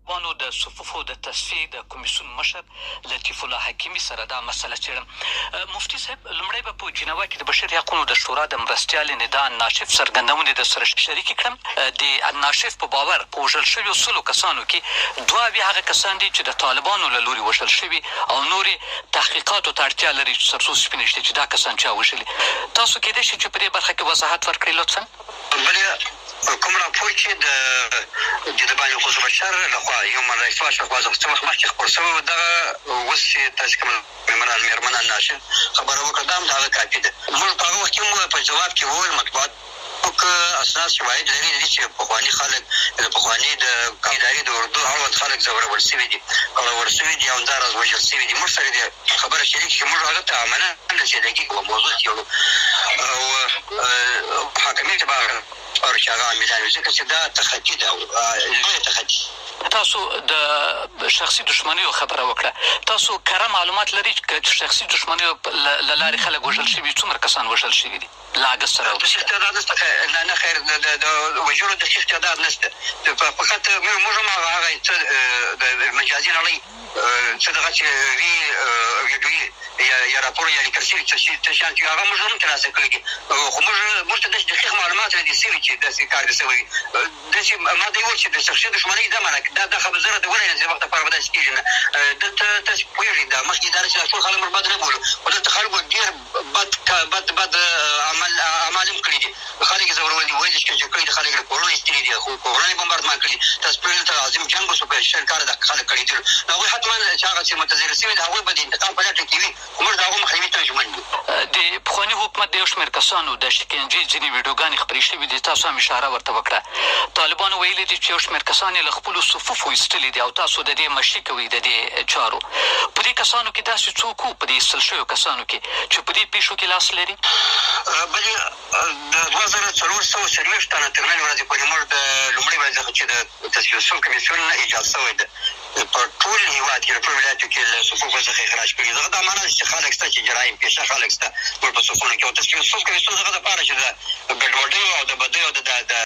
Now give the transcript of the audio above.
طالبانو د صفوفو د تصفیې د کمیسیون مشر لطیف الله حکیمي سره دا مسله څېړم. مفتي صاحب، لومړی به په جینوا کې د بشري حقونو د شورا د مرستیالې ندا الناشف څرګندونې درسره شریکې کړم. د الناشف په باور په وژل شویو سلو کسانو کې 72 هغه کسان دي چې د طالبانو له لوري وژل شوي او نور یې تحقیقاتو ته اړتیا لري چې تر څو سپینه شي چې دا کسان چا وژلي. تاسو کېدای شي چې په دې برخه کې وضاحت ورکړئ لطفاً؟ بله کوم راپور چې د دیدبان حقوق بشر لخوا، هیومن رایټس واچ لخوا څه وخت مخکې خپور شوی و، دغه اوس چې تاسې کومه مېرمن الناشف خبره وکړه، دا هم د هغه کاپي ده. موږ په هغه وخت کې هم په ځواب کې وویل، مطبوعات اسناد شواهد لري د دې چې پخواني خلک، د پخواني د ادارې د اردو اړوند خلک ځورول شوي دي، کړول شوي دي او همداراز وژل شوي دي. موږ سره دې خبره شریکه کړي، موږ هغه ته عملاً رسېدګي کوو، موضوع څېړو او محاکمې ته به سپارو چې هغه عاملان وي، ځکه چې دا تخطي ده، لویه تخطي. تاسو د شخصي دښمنیو خبره وکړه، تاسو کره معلومات لرئ چې شخصي دښمنیو له لارې خلک وژل شوي، څومره کسان وژل شوي دي له اګست سره؟ دقیق تعداد نشته، نه نه خیر، د وژلو دقیق تعداد نشته. فقط موږ هم هغه څه د مجازي نړۍ څه دغه چې وي، ویډیويي یا راپور یا لیکل شوي څه شیان چې هغه موږ هم ترلاسه کړي دي، خو موږ ته داسې دقیق معلومات نه دي شوي چې داسې کار دې شوی وي. داسې ما دی وویل چې د شخصي دښمنۍ دا معنا دا خبره زه راته ولیدل چې وخت لپاره به داسې کېږي نه. دلته تاسې پوهېږئ دا مخکې اداره چې دا ټول خلک موږ بد نه بولو، خو دلته خلکو ډېر بد بد بد عمل اعمال هم کړي دي. خلک یې ځورول دي، ویل یې شکنجه کړي دي، خلک یې له کورونو ایستلي دي، خو کورونه یې بمباردمان کړي. تاسو پوهېږئ دلته عظیم جنګ وشو، په 20 کاله د خلک کړېدلو، نو هغوی حتما چې هغه چې منتظر شوي دي هغوی به د انتقام په لټه کې وي، خو موږ د هغو مخنیوي ته ژمن یو. د پخواني حکومت د یو شمېر کسانو د شکنجې ځینې ویډیوګانې خپرې شوې دي، تاسو هم اشاره ورته وکړه. طالبانو ویلي دي چې یو شمېر کسان یې له خپلو صفوفو ایستلي دي او تاسو د دې مشري کوئ د دې چارو. په دې کسانو کې داسې څوک وو، په دې ایستل شویو کسانو کې، چې په دې پېښو کې لاس لري؟ بلې د 2440 تنه تر نن ورځې پورې موږ د لومړۍ ورځې څخه چې د تصفیه اصول کمیسیون ایجاد شوی دی په ټول هېواد کې، ټول ولایتو کې له صفوفو څخه اخراج کړي. دغه دا معنا ده چې خلک شته چې جرایم پېشه خلک شته موږ په صفونو کې، او تصفیه اصول کمیسیون دغه دپاره چې د ګډوډیو او د بدیو او د